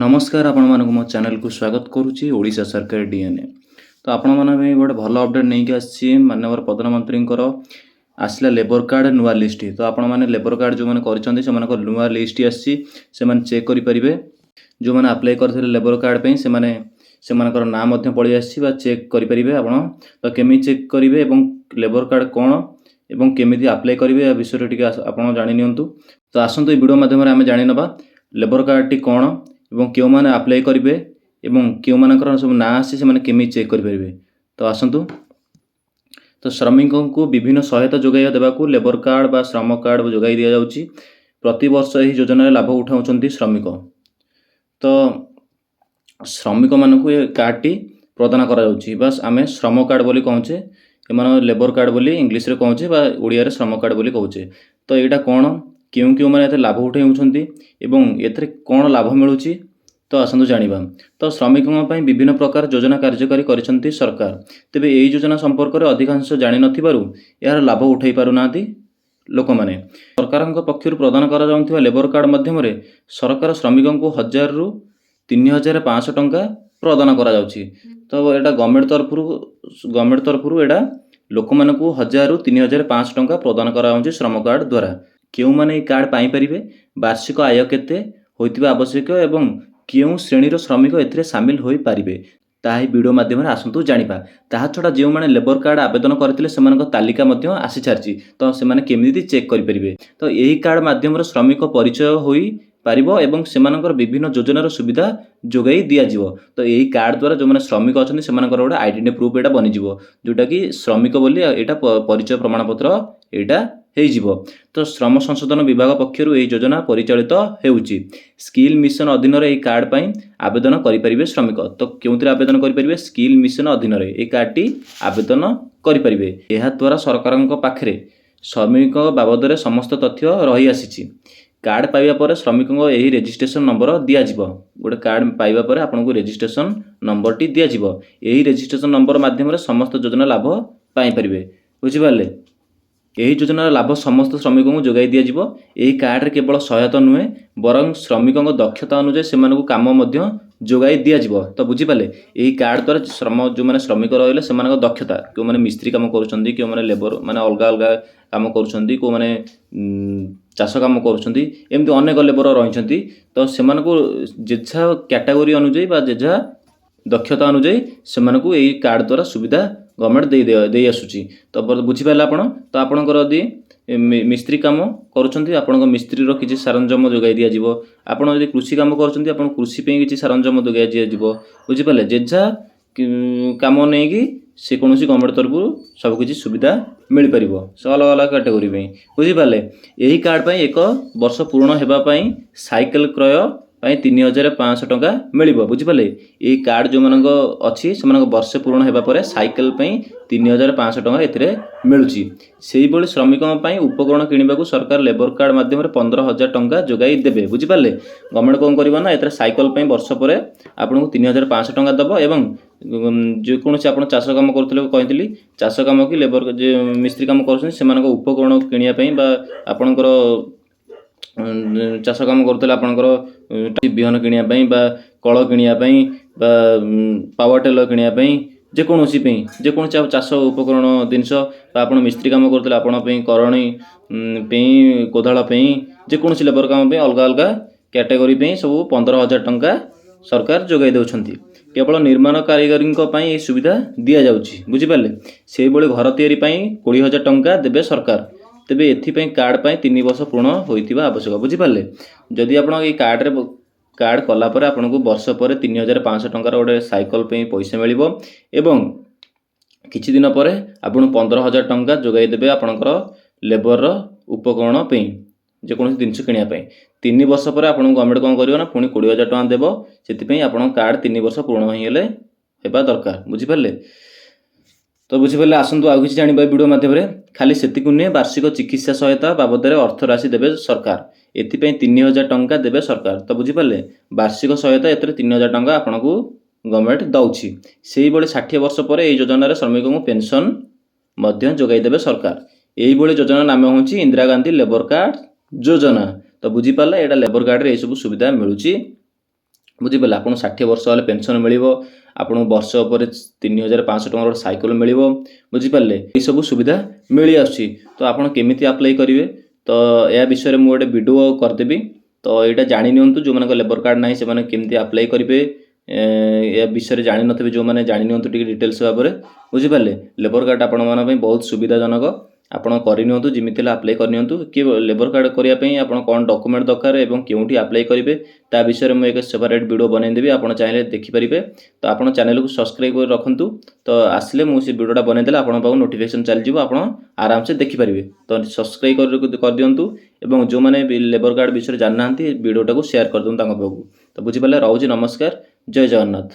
ନମସ୍କାର, ଆପଣମାନଙ୍କୁ ମୋ ଚ୍ୟାନେଲକୁ ସ୍ୱାଗତ କରୁଛି, ଓଡ଼ିଶା ସରକାର ଡିଏନ୍ଏ। ତ ଆପଣମାନଙ୍କ ପାଇଁ ଗୋଟେ ଭଲ ଅପଡ଼େଟ୍ ନେଇକି ଆସିଛି। ମାନ୍ୟବର ପ୍ରଧାନମନ୍ତ୍ରୀଙ୍କର ଆସିଲା ଲେବର କାର୍ଡ଼ ନୂଆ ଲିଷ୍ଟ। ତ ଆପଣମାନେ ଲେବର କାର୍ଡ଼ ଯେଉଁମାନେ କରିଛନ୍ତି, ସେମାନଙ୍କର ନୂଆ ଲିଷ୍ଟ ଆସିଛି, ସେମାନେ ଚେକ୍ କରିପାରିବେ। ଯେଉଁମାନେ ଆପ୍ଲାଏ କରିଥିଲେ ଲେବର କାର୍ଡ଼ ପାଇଁ, ସେମାନେ ସେମାନଙ୍କର ନାଁ ମଧ୍ୟ ପଳେଇ ଆସିଛି ବା ଚେକ୍ କରିପାରିବେ ଆପଣ। ତ କେମିତି ଚେକ୍ କରିବେ ଏବଂ ଲେବର କାର୍ଡ଼ କ'ଣ ଏବଂ କେମିତି ଆପ୍ଲାଏ କରିବେ, ଏ ବିଷୟରେ ଟିକେ ଆପଣ ଜାଣି ନିଅନ୍ତୁ। ତ ଆସନ୍ତୁ, ଏଇ ଭିଡ଼ିଓ ମାଧ୍ୟମରେ ଆମେ ଜାଣିନେବା ଲେବର କାର୍ଡ଼ଟି କ'ଣ ଏବଂ କେଉଁମାନେ ଆପ୍ଲାଏ କରିବେ ଏବଂ କେଉଁମାନଙ୍କର ସବୁ ନାଁ ଆସିଛି, ସେମାନେ କେମିତି ଚେକ୍ କରିପାରିବେ। ତ ଆସନ୍ତୁ। ତ ଶ୍ରମିକଙ୍କୁ ବିଭିନ୍ନ ସହାୟତା ଯୋଗାଇ ଦେବାକୁ ଲେବର କାର୍ଡ଼ ବା ଶ୍ରମ କାର୍ଡ଼ ଯୋଗାଇ ଦିଆଯାଉଛି। ପ୍ରତିବର୍ଷ ଏହି ଯୋଜନାରେ ଲାଭ ଉଠାଉଛନ୍ତି ଶ୍ରମିକ। ତ ଶ୍ରମିକମାନଙ୍କୁ ଏ କାର୍ଡ଼ଟି ପ୍ରଦାନ କରାଯାଉଛି। ବାସ୍, ଆମେ ଶ୍ରମ କାର୍ଡ଼ ବୋଲି କହୁଛେ, ଏମାନଙ୍କ ଲେବର କାର୍ଡ଼ ବୋଲି ଇଂଲିଶରେ କହୁଛେ ବା ଓଡ଼ିଆରେ ଶ୍ରମ କାର୍ଡ଼ ବୋଲି କହୁଛେ। ତ ଏଇଟା କ'ଣ, କେଉଁ କେଉଁମାନେ ଏଥିରେ ଲାଭ ଉଠାଉଛନ୍ତି ଏବଂ ଏଥିରେ କ'ଣ ଲାଭ ମିଳୁଛି, ତ ଆସନ୍ତୁ ଜାଣିବା। ତ ଶ୍ରମିକଙ୍କ ପାଇଁ ବିଭିନ୍ନ ପ୍ରକାର ଯୋଜନା କାର୍ଯ୍ୟକାରୀ କରିଛନ୍ତି ସରକାର। ତେବେ ଏହି ଯୋଜନା ସମ୍ପର୍କରେ ଅଧିକାଂଶ ଜାଣିନଥିବାରୁ ଏହାର ଲାଭ ଉଠାଇ ପାରୁନାହାନ୍ତି ଲୋକମାନେ। ସରକାରଙ୍କ ପକ୍ଷରୁ ପ୍ରଦାନ କରାଯାଉଥିବା ଲେବର କାର୍ଡ଼ ମାଧ୍ୟମରେ ସରକାର ଶ୍ରମିକଙ୍କୁ 1000ରୁ 3500 ଟଙ୍କା ପ୍ରଦାନ କରାଯାଉଛି। ତ ଏଇଟା ଗଭର୍ଣ୍ଣମେଣ୍ଟ ତରଫରୁ ଏଇଟା ଲୋକମାନଙ୍କୁ 1000ରୁ 3500 ଟଙ୍କା ପ୍ରଦାନ କରାଯାଉଛି ଶ୍ରମ କାର୍ଡ଼ ଦ୍ୱାରା। କେଉଁମାନେ ଏହି କାର୍ଡ଼ ପାଇପାରିବେ, ବାର୍ଷିକ ଆୟ କେତେ ହୋଇଥିବା ଆବଶ୍ୟକ ଏବଂ କେଉଁ ଶ୍ରେଣୀର ଶ୍ରମିକ ଏଥିରେ ସାମିଲ ହୋଇପାରିବେ, ତାହା ଏହି ଭିଡ଼ିଓ ମାଧ୍ୟମରେ ଆସନ୍ତୁ ଜାଣିବା। ତାହା ଛଡ଼ା ଯେଉଁମାନେ ଲେବର କାର୍ଡ଼ ଆବେଦନ କରିଥିଲେ, ସେମାନଙ୍କ ତାଲିକା ମଧ୍ୟ ଆସିସାରିଛି। ତ ସେମାନେ କେମିତି ଚେକ୍ କରିପାରିବେ? ତ ଏହି କାର୍ଡ଼ ମାଧ୍ୟମରେ ଶ୍ରମିକ ପରିଚୟ ହୋଇପାରିବ ଏବଂ ସେମାନଙ୍କର ବିଭିନ୍ନ ଯୋଜନାର ସୁବିଧା ଯୋଗାଇ ଦିଆଯିବ। ତ ଏହି କାର୍ଡ଼ ଦ୍ୱାରା ଯେଉଁମାନେ ଶ୍ରମିକ ଅଛନ୍ତି, ସେମାନଙ୍କର ଗୋଟେ ଆଇଡେଣ୍ଟିଟି ପ୍ରୁଫ୍ ଏଇଟା ବନିଯିବ, ଯେଉଁଟାକି ଶ୍ରମିକ ବୋଲି ଏଇଟା ପରିଚୟ ପ୍ରମାଣପତ୍ର ଏଇଟା ହେଇଯିବ। ତ ଶ୍ରମ ସଂଶୋଧନ ବିଭାଗ ପକ୍ଷରୁ ଏହି ଯୋଜନା ପରିଚାଳିତ ହେଉଛି। ସ୍କିଲ୍ ମିଶନ ଅଧୀନରେ ଏହି କାର୍ଡ଼ ପାଇଁ ଆବେଦନ କରିପାରିବେ ଶ୍ରମିକ। ତ କେଉଁଥିରେ ଆବେଦନ କରିପାରିବେ? ସ୍କିଲ୍ ମିଶନ ଅଧୀନରେ ଏହି କାର୍ଡ଼ଟି ଆବେଦନ କରିପାରିବେ। ଏହାଦ୍ୱାରା ସରକାରଙ୍କ ପାଖରେ ଶ୍ରମିକ ବାବଦରେ ସମସ୍ତ ତଥ୍ୟ ରହିଆସିଛି। କାର୍ଡ଼ ପାଇବା ପରେ ଶ୍ରମିକଙ୍କ ଏହି ରେଜିଷ୍ଟ୍ରେସନ ନମ୍ବର ଦିଆଯିବ। ଗୋଟେ କାର୍ଡ଼ ପାଇବା ପରେ ଆପଣଙ୍କୁ ରେଜିଷ୍ଟ୍ରେସନ ନମ୍ବରଟି ଦିଆଯିବ। ଏହି ରେଜିଷ୍ଟ୍ରେସନ ନମ୍ବର ମାଧ୍ୟମରେ ସମସ୍ତ ଯୋଜନା ଲାଭ ପାଇପାରିବେ। ବୁଝିପାରିଲେ? ଏହି ଯୋଜନାର ଲାଭ ସମସ୍ତ ଶ୍ରମିକଙ୍କୁ ଯୋଗାଇ ଦିଆଯିବ। ଏହି କାର୍ଡ଼ରେ କେବଳ ସହାୟତା ନୁହେଁ, ବରଂ ଶ୍ରମିକଙ୍କ ଦକ୍ଷତା ଅନୁଯାୟୀ ସେମାନଙ୍କୁ କାମ ମଧ୍ୟ ଯୋଗାଇ ଦିଆଯିବ। ତ ବୁଝିପାରିଲେ, ଏହି କାର୍ଡ଼ ଦ୍ୱାରା ଯେଉଁମାନେ ଶ୍ରମିକ ରହିଲେ, ସେମାନଙ୍କ ଦକ୍ଷତା, କେଉଁମାନେ ମିସ୍ତ୍ରୀ କାମ କରୁଛନ୍ତି, କେଉଁମାନେ ଲେବର ମାନେ ଅଲଗା ଅଲଗା କାମ କରୁଛନ୍ତି, କେଉଁମାନେ ଚାଷ କାମ କରୁଛନ୍ତି, ଏମିତି ଅନେକ ଲେବର ରହିଛନ୍ତି। ତ ସେମାନଙ୍କୁ ଯେଝା କ୍ୟାଟାଗୋରୀ ଅନୁଯାୟୀ ବା ଯେଝା ଦକ୍ଷତା ଅନୁଯାୟୀ ସେମାନଙ୍କୁ ଏଇ କାର୍ଡ଼ ଦ୍ୱାରା ସୁବିଧା ଗଭର୍ଣ୍ଣମେଣ୍ଟ ଦେଇ ଦେଇ ଆସୁଛି। ତ ବୁଝିପାରିଲେ ଆପଣ? ତ ଆପଣଙ୍କର ଯଦି ମିସ୍ତ୍ରୀ କାମ କରୁଛନ୍ତି, ଆପଣଙ୍କ ମିସ୍ତ୍ରୀର କିଛି ସରଞ୍ଜାମ ଯୋଗାଇ ଦିଆଯିବ। ଆପଣ ଯଦି କୃଷି କାମ କରୁଛନ୍ତି, ଆପଣ କୃଷି ପାଇଁ କିଛି ସରଞ୍ଜାମ ଯୋଗାଇ ଦିଆଯିବ। ବୁଝିପାରିଲେ? ଯେଝା କାମ ନେଇକି ସେ କୌଣସି ଗଭର୍ଣ୍ଣମେଣ୍ଟ ତରଫରୁ ସବୁକିଛି ସୁବିଧା ମିଳିପାରିବ, ସେ ଅଲଗା ଅଲଗା କ୍ୟାଟେଗୋରୀ ପାଇଁ। ବୁଝିପାରିଲେ? ଏହି କାର୍ଡ଼ ପାଇଁ 1 ବର୍ଷ ପୂରଣ ହେବା ପାଇଁ ସାଇକେଲ କ୍ରୟ ପାଇଁ 3500 ଟଙ୍କା ମିଳିବ। ବୁଝିପାରିଲେ? ଏହି କାର୍ଡ଼ ଯେଉଁମାନଙ୍କ ଅଛି, ସେମାନଙ୍କ ବର୍ଷେ ପୂରଣ ହେବା ପରେ ସାଇକେଲ ପାଇଁ 3500 ଟଙ୍କା ଏଥିରେ ମିଳୁଛି। ସେଇଭଳି ଶ୍ରମିକଙ୍କ ପାଇଁ ଉପକରଣ କିଣିବାକୁ ସରକାର ଲେବର କାର୍ଡ଼ ମାଧ୍ୟମରେ 15,000 ଟଙ୍କା ଯୋଗାଇ ଦେବେ। ବୁଝିପାରିଲେ? ଗଭର୍ଣ୍ଣମେଣ୍ଟ କ'ଣ କରିବ ନା, ଏଥିରେ ସାଇକେଲ ପାଇଁ ବର୍ଷ ପରେ ଆପଣଙ୍କୁ 3500 ଟଙ୍କା ଦେବ ଏବଂ ଯେକୌଣସି ଆପଣ ଚାଷ କାମ କରୁଥିଲେ, କହିଥିଲି, ଚାଷ କାମ କି ଲେବର ଯେ ମିସ୍ତ୍ରୀ କାମ କରୁଛନ୍ତି, ସେମାନଙ୍କ ଉପକରଣ କିଣିବା ପାଇଁ ବା ଆପଣଙ୍କର ଚାଷ କାମ କରୁଥିଲେ, ଆପଣଙ୍କର ବିହନ କିଣିବା ପାଇଁ ବା କଳ କିଣିବା ପାଇଁ ବା ପାୱାର ଟିଲର କିଣିବା ପାଇଁ, ଯେକୌଣସି ପାଇଁ, ଯେକୌଣସି ଆଉ ଚାଷ ଉପକରଣ ଜିନିଷ ବା ଆପଣ ମିସ୍ତ୍ରୀ କାମ କରୁଥିଲେ, ଆପଣଙ୍କ ପାଇଁ କରଣୀ ପାଇଁ, କୋଦାଳ ପାଇଁ, ଯେକୌଣସି ଲେବର କାମ ପାଇଁ, ଅଲଗା ଅଲଗା କ୍ୟାଟେଗୋରୀ ପାଇଁ ସବୁ 15,000 ଟଙ୍କା ସରକାର ଯୋଗାଇ ଦେଉଛନ୍ତି। କେବଳ ନିର୍ମାଣ କାରିଗରୀଙ୍କ ପାଇଁ ଏହି ସୁବିଧା ଦିଆଯାଉଛି। ବୁଝିପାରିଲେ? ସେଇଭଳି ଘର ତିଆରି ପାଇଁ 20,000 ଟଙ୍କା ଦେବେ ସରକାର। ତେବେ ଏଥିପାଇଁ କାର୍ଡ଼ ପାଇଁ 3 ବର୍ଷ ପୂରଣ ହୋଇଥିବା ଆବଶ୍ୟକ। ବୁଝିପାରିଲେ? ଯଦି ଆପଣ ଏଇ କାର୍ଡ଼ କଲା ପରେ ଆପଣଙ୍କୁ ବର୍ଷ ପରେ 3500 ଟଙ୍କାର ଗୋଟେ ସାଇକେଲ ପାଇଁ ପଇସା ମିଳିବ ଏବଂ କିଛି ଦିନ ପରେ ଆପଣଙ୍କୁ 15,000 ଟଙ୍କା ଯୋଗାଇ ଦେବେ ଆପଣଙ୍କର ଲେବରର ଉପକରଣ ପାଇଁ, ଯେକୌଣସି ଜିନିଷ କିଣିବା ପାଇଁ। 3 ବର୍ଷ ପରେ ଆପଣଙ୍କୁ ଗଭର୍ଣ୍ଣମେଣ୍ଟ କ'ଣ କରିବ ନା, ପୁଣି 20,000 ଟଙ୍କା ଦେବ। ସେଥିପାଇଁ ଆପଣଙ୍କ କାର୍ଡ଼ 3 ବର୍ଷ ପୂରଣ ହେଇଗଲେ ହେବା ଦରକାର। ବୁଝିପାରିଲେ? ତ ବୁଝିପାରିଲେ, ଆସନ୍ତୁ ଆଉ କିଛି ଜାଣିବା ଭିଡ଼ିଓ ମାଧ୍ୟମରେ। ଖାଲି ସେତିକି ନୁହେଁ, ବାର୍ଷିକ ଚିକିତ୍ସା ସହାୟତା ବାବଦରେ ଅର୍ଥ ରାଶି ଦେବେ ସରକାର। ଏଥିପାଇଁ 3000 ଟଙ୍କା ଦେବେ ସରକାର। ତ ବୁଝିପାରିଲେ, ବାର୍ଷିକ ସହାୟତା ଏଥିରେ 3000 ଟଙ୍କା ଆପଣଙ୍କୁ ଗଭର୍ଣ୍ଣମେଣ୍ଟ ଦେଉଛି। ସେଇଭଳି 60 ବର୍ଷ ପରେ ଏହି ଯୋଜନାରେ ଶ୍ରମିକଙ୍କୁ ପେନସନ୍ ମଧ୍ୟ ଯୋଗାଇ ଦେବେ ସରକାର। ଏଇଭଳି ଯୋଜନା ନାମ ହେଉଛି ଇନ୍ଦିରା ଗାନ୍ଧୀ ଲେବର କାର୍ଡ଼ ଯୋଜନା। ତ ବୁଝିପାରିଲେ, ଏଇଟା ଲେବର କାର୍ଡ଼ରେ ଏଇସବୁ ସୁବିଧା ମିଳୁଛି। ବୁଝିପାରିଲେ? ଆପଣଙ୍କୁ 60 ବର୍ଷ ହେଲେ ପେନ୍ସନ୍ ମିଳିବ। ଆପଣଙ୍କୁ ବର୍ଷ ଉପରେ 3500 ଟଙ୍କାର ଗୋଟେ ସାଇକେଲ ମିଳିବ। ବୁଝିପାରିଲେ? ଏସବୁ ସୁବିଧା ମିଳି ଆସୁଛି। ତ ଆପଣ କେମିତି ଆପ୍ଲାଏ କରିବେ, ତ ଏହା ବିଷୟରେ ମୁଁ ଗୋଟେ ଭିଡ଼ିଓ କରିଦେବି। ତ ଏଇଟା ଜାଣି ନିଅନ୍ତୁ, ଯେଉଁମାନଙ୍କ ଲେବର କାର୍ଡ଼ ନାହିଁ ସେମାନେ କେମିତି ଆପ୍ଲାଏ କରିବେ, ଏହା ବିଷୟରେ ଜାଣିନଥିବେ ଯେଉଁମାନେ, ଜାଣି ନିଅନ୍ତୁ ଟିକେ ଡିଟେଲ୍ସ ଭାବରେ। ବୁଝିପାରିଲେ? ଲେବର କାର୍ଡ଼ ଆପଣମାନଙ୍କ ପାଇଁ ବହୁତ ସୁବିଧାଜନକ। ଆପଣ କରିନିଅନ୍ତୁ, ଯେମିତି ହେଲେ ଆପ୍ଲାଏ କରିନିଅନ୍ତୁ କି ଲେବର କାର୍ଡ଼ କରିବା ପାଇଁ ଆପଣ କ'ଣ ଡକୁମେଣ୍ଟ ଦରକାର ଏବଂ କେଉଁଠି ଆପ୍ଲାଏ କରିବେ, ତା ବିଷୟରେ ମୁଁ ଏକ ସେପାରେଟ୍ ଭିଡ଼ିଓ ବନେଇଦେବି। ଆପଣ ଚାହିଁଲେ ଦେଖିପାରିବେ। ତ ଆପଣ ଚ୍ୟାନେଲକୁ ସବସ୍କ୍ରାଇବ୍ କରି ରଖନ୍ତୁ। ତ ଆସିଲେ ମୁଁ ସେ ଭିଡ଼ିଓଟା ବନେଇଦେଲେ ଆପଣଙ୍କ ପାଖକୁ ନୋଟିଫିକେସନ୍ ଚାଲିଯିବ, ଆପଣ ଆରାମସେ ଦେଖିପାରିବେ। ତ ସବସ୍କ୍ରାଇବ୍ କରିଦିଅନ୍ତୁ ଏବଂ ଯେଉଁମାନେ ବି ଲେବର କାର୍ଡ଼ ବିଷୟରେ ଜାଣିନାହାନ୍ତି, ଭିଡ଼ିଓଟାକୁ ସେୟାର କରିଦିଅନ୍ତୁ ତାଙ୍କ ପାଖକୁ। ତ ବୁଝିପାରିଲେ? ରହୁଛି, ନମସ୍କାର, ଜୟ ଜଗନ୍ନାଥ।